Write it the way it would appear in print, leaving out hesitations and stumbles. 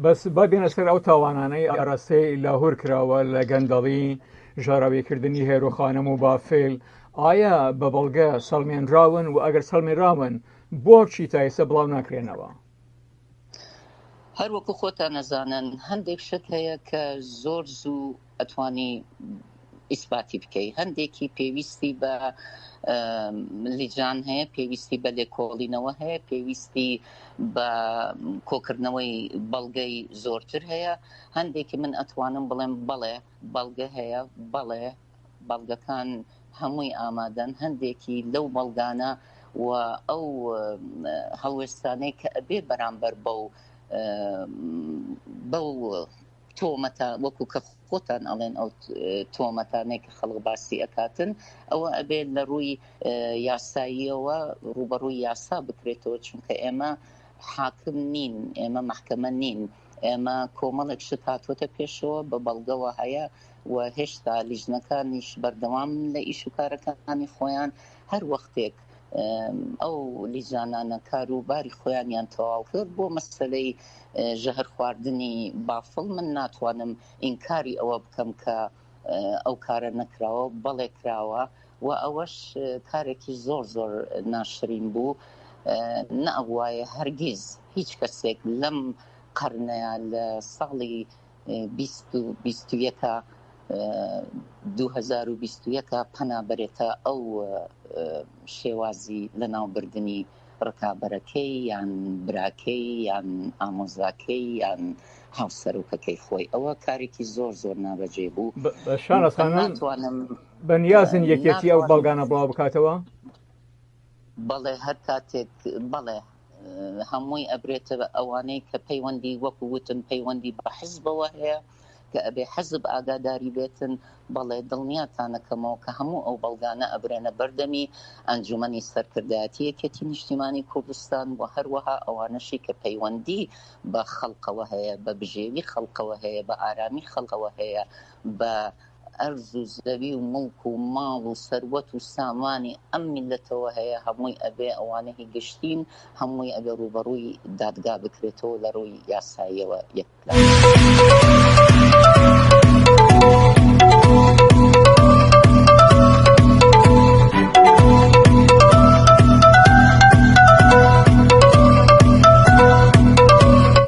بەس با بێنە سەر ئەو تاوانانەی ئاراستەی لاهور کراوە لە گەندەڵی، ژاراویکردنی هێرۆ خانم و بافێل، ئایا بە بەڵگە سەڵمێنراون و ئەگەر سەڵمێنراون بۆچی تا ئێستا بڵاو ناکرێنەوە؟ هەر وەکو خۆتان ئەزانن هەندێک شت هەیە کە زۆر زوو ئەتوانی ئیسپاتی بکەی هەندێکی پێویستی بە لیجان هەیە پێویستی بە لێکۆڵینەوە هەیە پێویستی بە کۆکردنەوەی بەڵگەی زۆرتر هەیە هەندێکی من ئەتوانم بڵێم بەڵێ بەڵگە هەیە بەڵێ بەڵگەکان هەمووی ئامادەن هەندێکی لەو بەڵگانە و ئەو هەڵوێستانەی کە ئەبێ بەرامبەر بەو بەو تۆمەتە وەکو کە خۆتان ئەڵێن ئەو تۆمەتانەی کە خەڵک باسی ئەکاتن ئەوە ئەبێت لە ڕووی یاساییەوە ڕوبەڕووی یاسا بکرێتەوە چونکە ئێمە حاکم نین ئێمە محکمە نین ئێمە کۆمەڵێک شت هاتووەتە پێشەوە بە بەڵگەوە هەیە و هێشتا لیژنەکانیش بەردەوام لە ئیش و کارەکانی خۆیان هەر وەختێک ئەو لیژانانە کار و باری خۆیانیان تەواو کرد بۆ مەسەلەی ژەهر خواردنی بافڵ من ناتوانم ئینکاری ئەوە بکەم کە ئەو کارە نەکراوە بەڵێ کراوە و ئەوەش کارێکی زۆر زۆر ناشرین بوو نەئەبوایە هەرگیز هیچ کەسێک لەم قەرنەیە لە ساڵی 2021 2021 پەنا بەرێتە ئەو شێوازی لەناوبردنی ڕکابەرەکەی یان براکەی یان ئامۆزاکەی یان هاوسەرۆکەکەی خۆی ئەوە کارێکی زۆر زۆر نابەجێ بوو ناتوانم بەنیازن یەکێتی ئەو بەڵگانە بڵاو بکاتەوە؟ بەڵێ هەر کاتێک بەڵێ هەمووی ئەبرێتە ئەوانەی کە پەیوەندی وەکو وتم پەیوەندی بە حزبەوە هەیە کە ئەبێ حزب ئاگاداری بێتن بەڵێ دڵنیاتانەکەمەوە کە هەموو ئەو بەڵگانە ئەبرێنە بەردەمی ئەنجومەنی سەرکردایەتی یەکێتی نیشتیمانی کوردستان و هەروەها ئەوانەشی کە پەیوەندی بە خەڵکەوە هەیە بە بژێوی خەڵکەوە هەیە بە ئارامی خەڵکەوە هەیە بە ئەرز و زەوی و موڵک و ماڵ و سەروەت و سامانی ئەم میللەتەوە هەیە هەمووی ئەبێ ئەوانە هی گشتین هەمووی ئەبێ ڕووبەڕووی دادگا بکرێتەوە لە ڕووی یاساییەوە یەکلا.